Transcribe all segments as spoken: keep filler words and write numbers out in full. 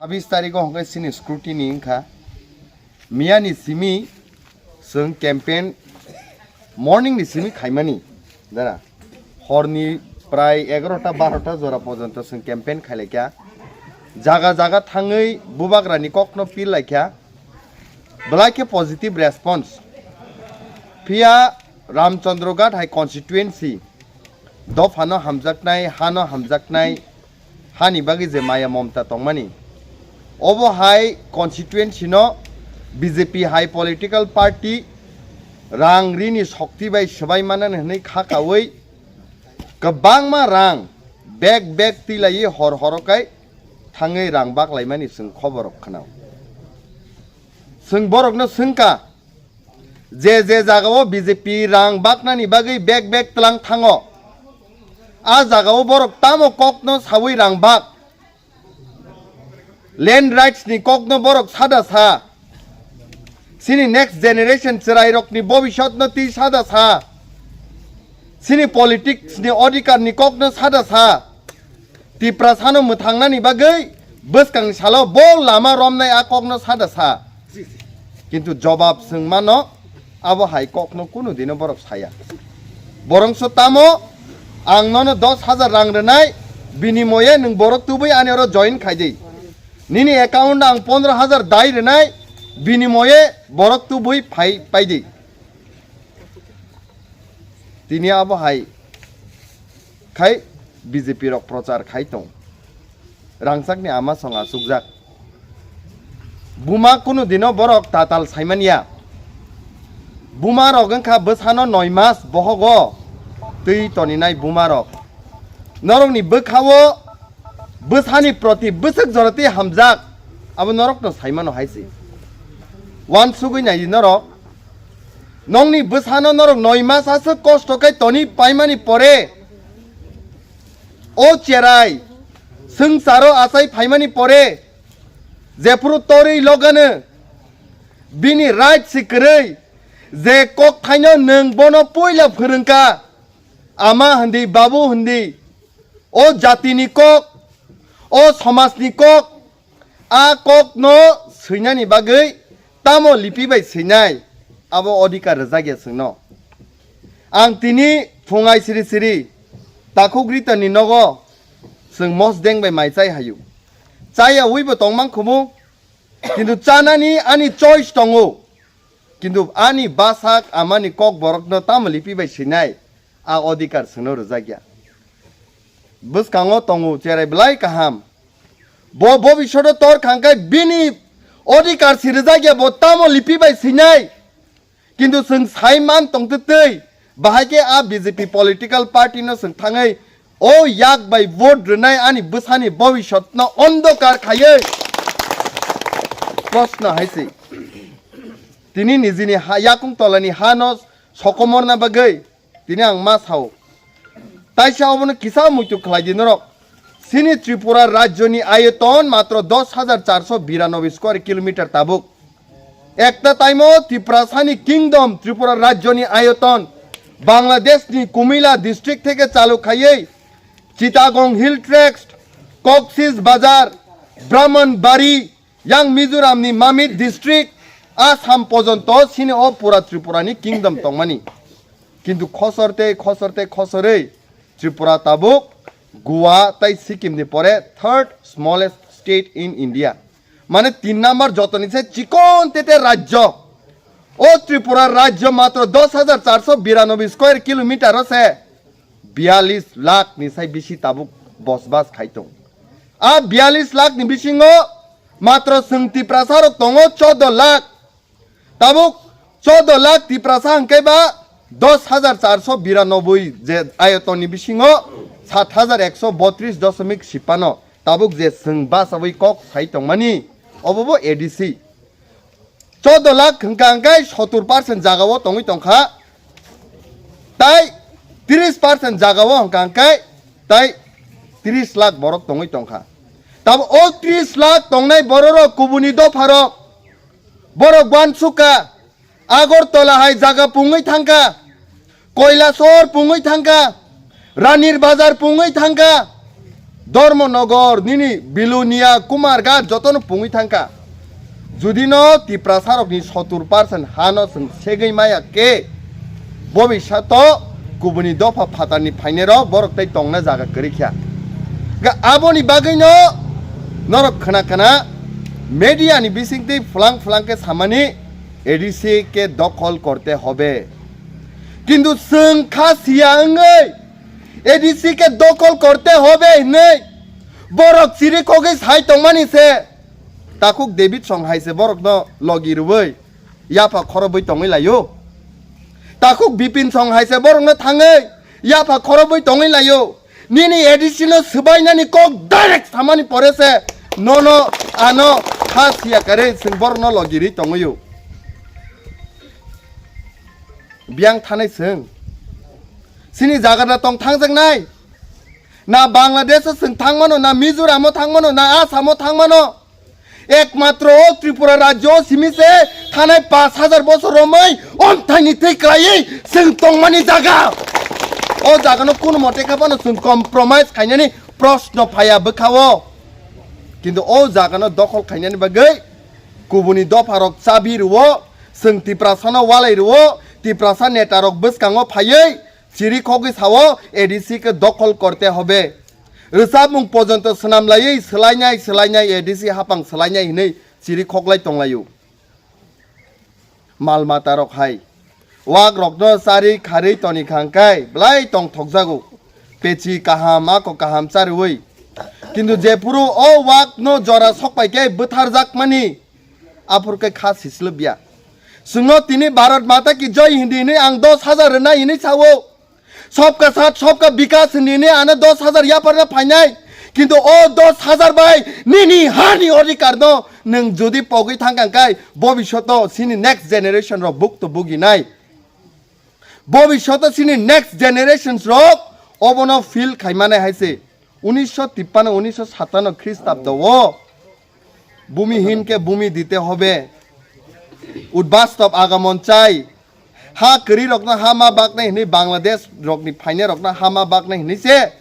Bis tarigo hwnkhe chini scrutiny wngkha. Miyani simi chwng campaign morning ni simi khaimani. Dara. Horni prai egarota barota jora porjonto chwng campaign khailaikha. Jaga jaga thangwi bubagrani kokno pil laikha. Belai khe positive response. Phiya Ramchandra Ghat hai constituency dophano hamjaknai, hano hamjaknai, hani bagwi je maya momta tongmani. Obo hai constituency no B J P hai political party rang rini shokti bai swbai manani hwnwi kha kaui kwbangma rang bag bag tilaiwi hor horokai thangwi rang baklaimani chwng khobor rok khwnao. Chwng borokno swngkha, je je jagao B J P rang baknani bagwi bag bag tlang thango, a jagao borok tamo kokno saui rang bak? Land rights ni kokno borok sada sa, chini next generation chwrairokni bobisotno twi sada sa, chini politics ni odhikar ni kokno sada sa. Tiprasano mwthangnani bagwi bwskang salo bo lama romnai a kokno sada sa. Kintu jobab swngmano abo hai kokno kunu dino borok saya. Borongso tamo ang nono dos hajar rang rwnai, binimoye nwng borok tubui ani oro join khaidi. Nini account ang pondro hajar dai rwnai, binimoye borok tubui phai paidi. Tini abo hai khai B J P rok prochar khai tong. Rangchakni ama song achukjak. Buma kunu dino borok tatal saimanya. Buma rok wngkha bwsano noi mas bohogo twi toninai buma rok. Norokni bwkhao bwsani proti bwswk joroti hamjak, abo norokno saimano hai se. Wansugwi nai norok, nongni bwsano norok noi mas aswk kosto khe toni paimani pore, o cherai swngcharo achai phaimani pore, jephuru torwi logano bini right si kwrwi je kok thaino nwng bono puila phwrwngkha, ama hindi, babu hindi, o jatini kok, o somajni kok, a kokno swinani bagwi tamo lipi bai swinai, abo odhikar rwjak ya chwngno. Ang tini phungai siri siri Takhuk Ritonni nogo chwng mosdeng bai mai chai hayu. Chaya uibo tongmang khumu, kintu chanani ani choice tongo. Kintu ani basak amani kok borokno tamo lipi bai sinai, a odhikar chwngno rwjak ya. Bwskango tongo cherai belai kaham. Bo bobishoto tor khangkhe bini odhikar si rwjak ya, bo tamo lipi bai sinai. Kintu chwng sai man tongtwtwi, bahai khe a B J P political party no chwng thangwi o yak bai vote rwnai ani bwsani bobisotno ondokar khaiwi. Proshno hai se. Tini nijini ha, yakung tolani hano sokomorna bagwi tini ang ma sao. Taisa obono kisa muitu khlai di norok. Chini Tripura rajyoni ayoton matro dos hajar charso biranoboi square kilometer tabuk. Ekta time o Tiprasani kingdom, Tripura rajyoni ayoton Bangladeshni Kumila district theke chalu khaiwi Chittagong Hill Tracts, Cox's Bazar, Brahmanbari, yang Mizoramni Mamit district, Assam pojonto chini o pura Tripurani kingdom tongmani. Kintu khosor tei khosor tei khosorwi Tripura tabuk Goa tai Sikkim ni pore third smallest state in India. Mane tin number jotoni se chikon tete rajyo. O Tripura rajyo matro dos hajar charso biranoboi square kilometer o se biyalis lakh ni sai bisi tabuk bosbas khai tong. A biyalis lakh ni bisingo matro chwng Tiprasa rok tongo chodo lakh. Tabuk chodo lakh Tiprasa hwnkhe ba dos hajar charso biranoboi je ayotonni bisingo sat hajar ekso botris dosomik sipano tabuk je chwng bachawi kok sai tongmani, obo bo A D C. Chodo lakh hwnkha hwnkhe sotur percent jagao tongwi tongkha, tai tris percent jagao hwnkha hwnkhe tai tris lakh borok tongwi tongkha. Tabuk o tris lakh tongnai bororok kubuni dopharok, borok uansukha, Agartala hai jaga pungwi thangkha, Koilasor pungwi thangkha, Ranir Bazar pungwi thangkha, Dharmanagar, nini Bilonia, Kumarghat jotono pungwi thangkha. Judino Tiprasarokni sotur percent hano chwng segwi maya khe, bobiswato kubuni dopha phatarni phainairok borok tei tongna jaga kwrwi kha. Ga aboni bagwino norok khna khna mediani bisingtwi phwlang phwlang khe samani A D C ke dokhol korte hobe. Kintu chwng kha siya wngwi A D C ke dokhol korte hobe hinwi borok chiri khogwi sai tongmani se. Takhuk David song hai se borokno logi rwui yapha khorobwi tongwi laio. Takhuk Bipin song hai se borokno thangwi yapha khorobwi tongwi laio. Nini A D C no swbainani kok direct samani pore se nono ano kha siya kare chwng borokno logi rwi tongwio. Biyang thanai chwng. Chini jaga da tong thangjaknai. Na Bangladesh o chwng thangmano, na Mizoram o thangmano, na Assam o thangmano. Ekmatro o Tripura rajyo o simi se thanai pash hajar bosor romwi omthaini twi kwlaiwi chwng tongmani jaga. O jagano kunu mote khe phano chwng compromise khainani proshno phaiya bwkha o. Kintu o jagano dokhol khainani bagwi kubuni dopharok chabi rwo, chwng Tiprasano walai rwo, Tiprasa netarok bwskango phaiwi chiri khogwi sao, A D C ke dokhol korte hobe. Rwchapmung pojonto swnam laiwi swlainai, swlainai, A D C hapang swlainai hinwi chiri khoklai tonglaio. Mal matarok hai. Wak rokno chari kharwi toni khangkai, belai tong thokjago. Pechi kaham, ako kaham chariwi. Kintu jephuru o wak no jora sokpai khe bwtharjakmani, aphuru khe kha sislwbya. Chwngno tini Bharat Mata ki Jai Hindi hinwi ang dos hajar rwnai hinwi sao. Sobka Saath, Sobka Vikas hinwi hinwi ano dos hajar yaparna phainai. Kintu o dos hajar bai nini hani odhikar no nwng jodi pogwi thangkha khe, bobishoto chini next generation rok bukto buginai. Bobishoto chini next generations rok obono feel khaimanai hai se. Unisho tippanno, unisho sattanno Khristabdo o bhumi hin ke bhumi dite hobe. Udbastop agamon chai. Ha kwrwi rokno ha ma baknai hinwi Bangladesh rokni phainai rokno ha ma baknai hinwi se.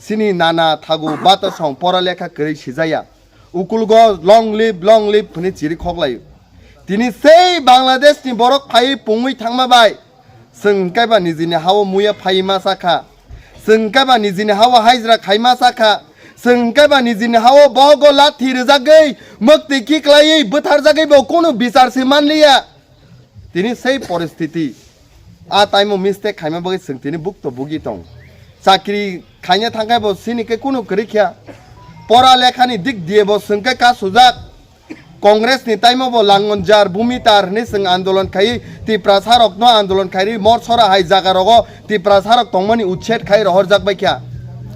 Chini nana thagu bato song pora lekha kwrwi sijaya. Ukulgo long live, long live hwnwi chiri khoklaio. Tini sei Bangladesh ni borok phaiwi pungwi thangma bai. Chwng kaiba nijini hao muya phai ma sakha. Chwng kaiba nijini hao haijra khai ma sakha. Chwng kaiba nijini hao bogo lathi rwjagwi, mwktwi kiklaiwi, bwtharjagwi bo kunu bichar se manliya. Tini sei poristiti. A taimo mistake khaima bagwi chwng tini bukto bugi tong. Chakri khaina thangkhai bo sini khe kunu kwrwi kha. Pora lekhani dik diye bo chwng khe ka sujak. Congress ni taimo bo Langonjar, Bhumitar hinwi chwng andolon khai, Tiprasa rokno andolon khai ri, Morsora hai jaga rogo Tiprasa rok tongmani uchet khai rohorjak bai kha.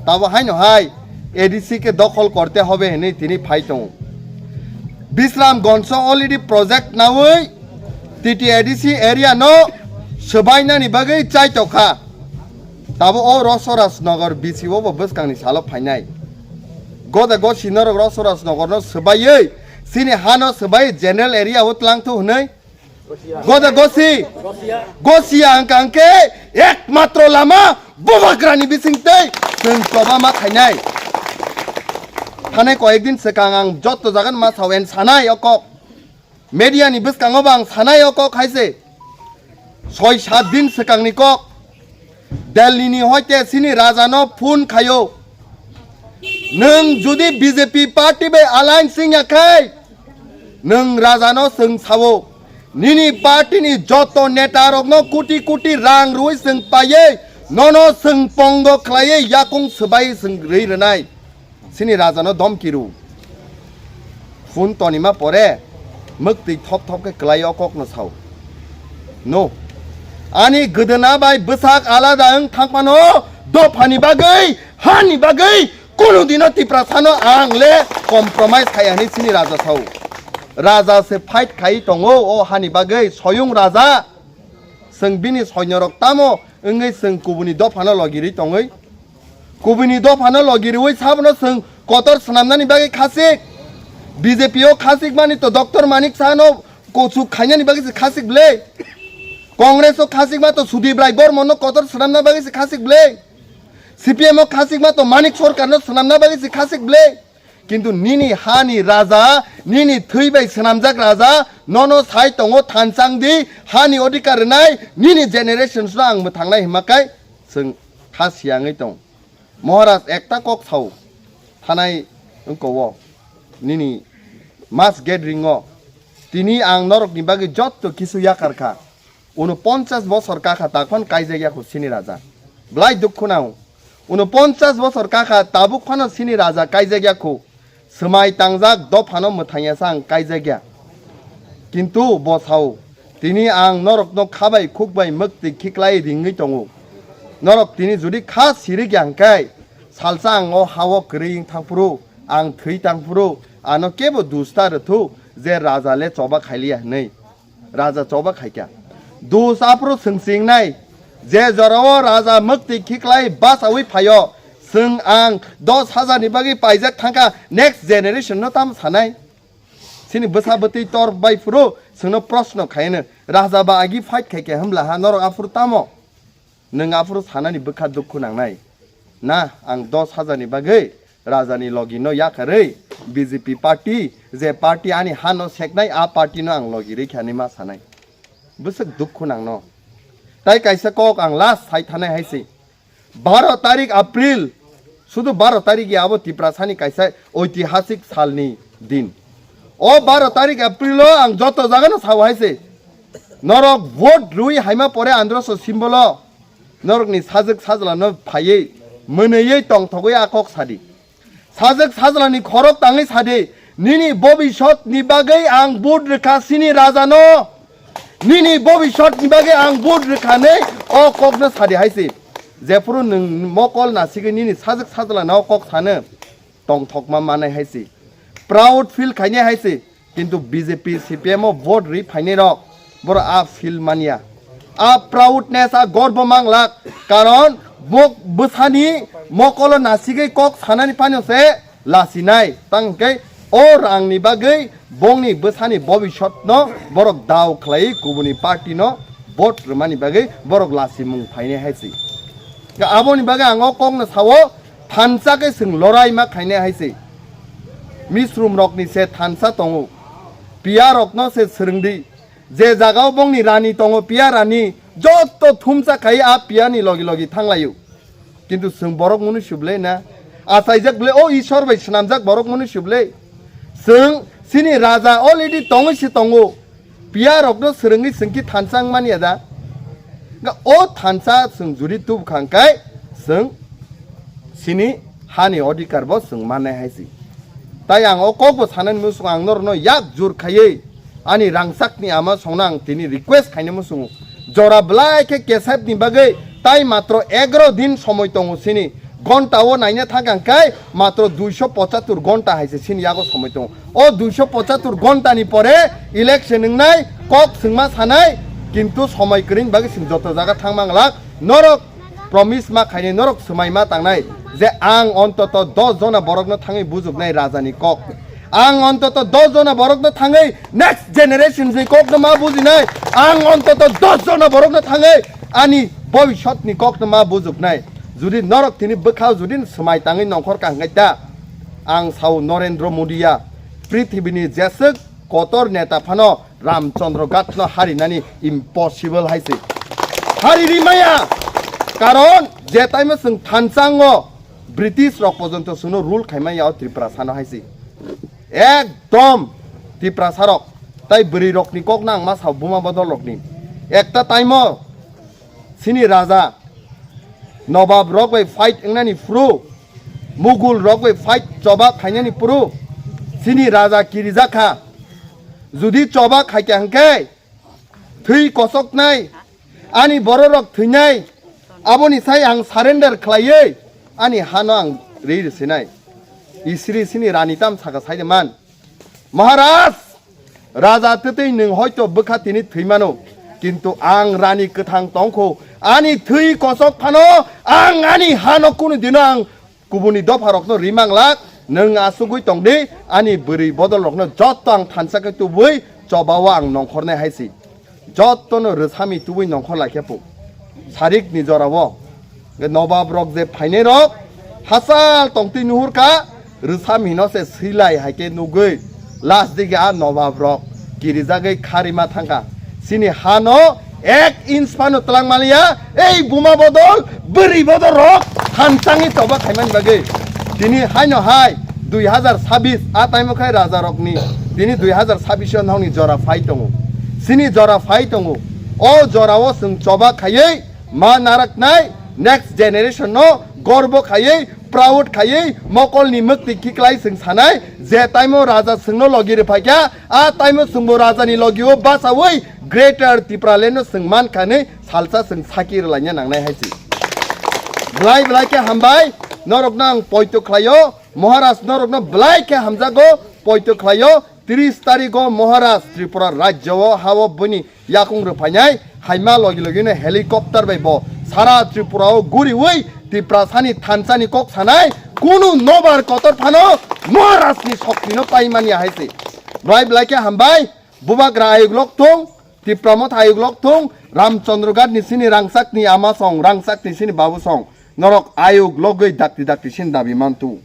Tabo haino hai A D C ke dokhol korte hobe hinwi tini phai tongo. Bisramganj o already project nawi T T A D C area no swbainani bagwi chai tokha. Tabo o Rosaraj Nagar B C o bo bwskangni salo phainai. Goda gosi norok Rosaraj Nagar no swbaiwi, chini hano swbai general area o tlang thu hwnwi. Goda gosi, gosi ang kang khe ekmatro lama bubagrani bising tei chwng choba ma khainai. Thanai koyek din swkang ang jotto jagan ma sawen sanai o kok. Media ni bwskango bo ang sanai o kok hai se. Soi sat din swkangni kok. Delhi ni hoite chini raja no phone khaio. Nwng jodi B J P party bai alliance wngya khai, nwng raja no chwng sao. Nini party ni joto neta rok no koti koti rang rwi chwng paiwi, nono chwng pongo khlaiwi yakung swbai chwng rwi rwnai. Chini raja no domki rw. Phone tonima pore mwktwi thop thop khe kwlai o kok no sao. No. Ani gwdwna bai bwsak alada wng thangmano dophani bagwi, hani bagwi kunu dino Tiprasa no ang le compromise khai ani chini raja sao. Raja se fight khai tongo o hani bagwi soyung raja. Chwng bini soinyorok tamo wngwi chwng kubuni dophano logirwi tongwi? Kubuni dophano logirwi sabono chwng kotor swnamnani bagwi khasik. B J P o khasik mani to Doctor Manik Sahano kuchuk khainani bagwi se khasik ble. Congress o khasik ma to Sudip Rai Bormono kotor swnamna bagwi se khasik ble. C P M o khasik ma to Manik Sarkar no swnamna bagwi se khasik ble. Kintu nini hani raja, nini thwi bai swnamjak raja, nono sai tongo thansang di, hani odhikar rwnai, nini generations no ang mwthangnai hima kai, chwng kha siyangwi tong. Maharaj ekta kok sao, thanai wngko o, nini mass gathering o, tini ang norokni bagwi jotto kisu yakar kha. Unoponchas bosor kakha takhon kaijak yakho sini raja. Belai dukhu nang. Unoponchas bosor kakha tabuk phano sini raja kaijak yakho. Swmai tangjak dophano mwthangya sa ang kaijak ya. Kintu bo sao, tini ang norokno khabai khukbai mwktwi khiklai ringwi tongo. Norok tini jodi kha sirik ya hwnkhe, salsa ang o hao kwrwi wng thangphuru, ang thwi tangphuru, ano kebo dusta rwthu je raja le choba khailiya hwnwi. Raja choba khaikha. Dus aphuru swngchingnai, je jorao raja mwktwi khiklai basawi phaio, chwng ang dos hajar ni bagwi paijak thangkha, next generation no tamo sanai? Chini bwsa bwtwi tor bai phuru chwngno proshno khaino, raja ba agi fight khaikha hwnbla ha norok aphuru tamo? Nwng aphuru sanani bwkha dukhu nangnai. Na, ang dos hajar ni bagwi rajani logi no yakarwi B J P party, je party ani ha no seknai, a party no ang logi rikha hinwi ma sanai. Bwswk dukhu nangno. Tai kaisa kok ang last sai thanai hai se. Baro tarik April, sudu baro tarik ya abo Tiprasani kaisa oitihasik salni din. O baro tarik April o ang joto jagano sao hai se. Norok vote rwi haima pore androso symbol o norokni sajwk sajla no phaiwi mwnwiwi tongthogwi a kok sadi. Sajwk sajlani khorok tangwi sadi, nini bobisot ni bagwi ang vote rwkha sini raja no. Nini bobisot ni bagwi ang vote rwkha nei o kok no sadi hai se. Jephuru nwng mokol nasigwi nini sajwk sajla no kok sano. Tongthokma manai hai se, proud feel khainai hai se, kintu B J P C P M o vote ri phainai rok, boro a feel manya, a proudness, a gorbo manglak, karon bo bwsani mokolo nasigwi kok sanani phano se lasinai, tang hwnkhe o rangni bagwi bongni bwsani bobisotno borok dao khlai kubuni party no vote rwmani bagwi borok lasimung phainai hai se. Aboni bagwi ang o kokno sao, thansa khe chwng lorai ma khainai hai se. Misrum rokni se thansa tongo. Piya rokno se swrwngdi. Je jagao bongni rani tongo, piya rani, jotto thumsa khai a piya ni logi logi thanglaio. Kintu chwng borok mwnwi suble na. Achaijak ble o Ishwar bai swnamjak borok mwnwi suble. Chwng sini raja already tongwi se tongo. Piya rokno swrwngwi chwng ki thansa wng manya da? Ga o thansa chwng juri tubukha hwnkhe chwng sini hani odhikar bo chwng mannai hai se. Tai ang o kokbo sanani muchungo ang norokno yak jur khaiwi ani rangchakni ama songno ang tini request khaina muchungo. Jora belai khe kesepni bagwi tai matro egaro din somoi tongo sini. Gonta o naina thang ang kai matro duiso pochattor gonta hai se sini yago somoi tongo. O duiso pochattor gonta ni pore election wngnai, kok swngma sanai, kintu somoi kwrwini bagwi chwng joto jaga thangma glak. Norok promise ma khainai, norok swmai ma tangnai je ang ontoto dos jona borokno thangwi bujuknai rajani kok. Ang ontoto dos jona borokno thangwi next generation ni kokno ma bujinai. Ang ontoto dos jona borokno thangwi ani bobisotni kokno ma bujuknai. Judi norok tini bwkhao judi swmai tangwi nongkhor ka hwnkhe ta, ang sao Narendra Modi ya, prithibini jeswk kotor neta phano Ramchandra Ghat no harinani impossible hai se. Hari rimaya, karon je time chwng thansango British rok porjonto chwngno rule khaimaya o Tripura sano hai se. Ekdom Tiprasa rok tai bwrwi rokni kok nang ma sao buma bodol rokni. Ekta time o sini raja nobab rok bai fight wngnani phuru, Mugul rok bai fight choba khainani phuru, sini raja kirijakha. Judi choba khaikha hwnkhe thwi kosoknai, ani bororok thwinai, aboni sai ang surrender khlaiwi ani hano ang ri rwsinai. Isri sini rani tam saka saide man. Maharaj, raja twtwi nwng hoito bwkha tini thwimano, kintu ang rani kwthang tongkho, ani thwi kosok phano ang ani hano kunu dino ang kubuni dopharokno rimanglak, nwng asugwi tongdi, ani bwrwi bodolrokno jotto ang thansa khe tubui chobao ang nongkhornai hai si. Jottono rwsami tubui nongkhor laikhe pu. Sarikni jorao Nobab rok je phainai rok hachal tongtwi nuhur kha, rwsam hino se swilai hai khe nugwi last dige a nobab rok kirijagwi kharima thangkha. Chini hano ek inch phano twlang maliya, ei buma bodol, bwrwi bodol rok thanchangwi choba khaimani bagwi. Tini haino hai dui hazar sabis a time khai raja rokni, tini dui hazar sabis o nokni jora phai tongo. Chini jora phai tongo. O jorao chwng choba khaiwi ma naraknai next generation no gorbo khaiwi, proud khaiwi, mokolni mwktwi khiklai chwng sanai, je time o raja chwngno logi rwphaikha, a time o chwngbo rajani logio bachawi Greater Tipraland no chwng mankha hinwi salsa chwng saki rwlaina nangnai hai se. Belai belai khe hambai, norokno ang poito khlaio, Maharaj norokno belai khe hamjago, poito khlaio, tris tarigo Maharaj Tripura rajyo o hao bini yakung rwphainai, haima logi logino helicopter bai bo sara Tripura o guriwi Tiprasani thansani kok sanai, kunu nobar kotor phano Maharajni soktino paimani hai se. Belai belai khe hambai, Bubagra ayuk lok thung, Tipra Motha ayuk lok thung, Ramchandra Ghat ni sini rangchak ni ama song, rangchak ni sini babu song, norok ayuk logwi dakti dakti sin dabi mantu.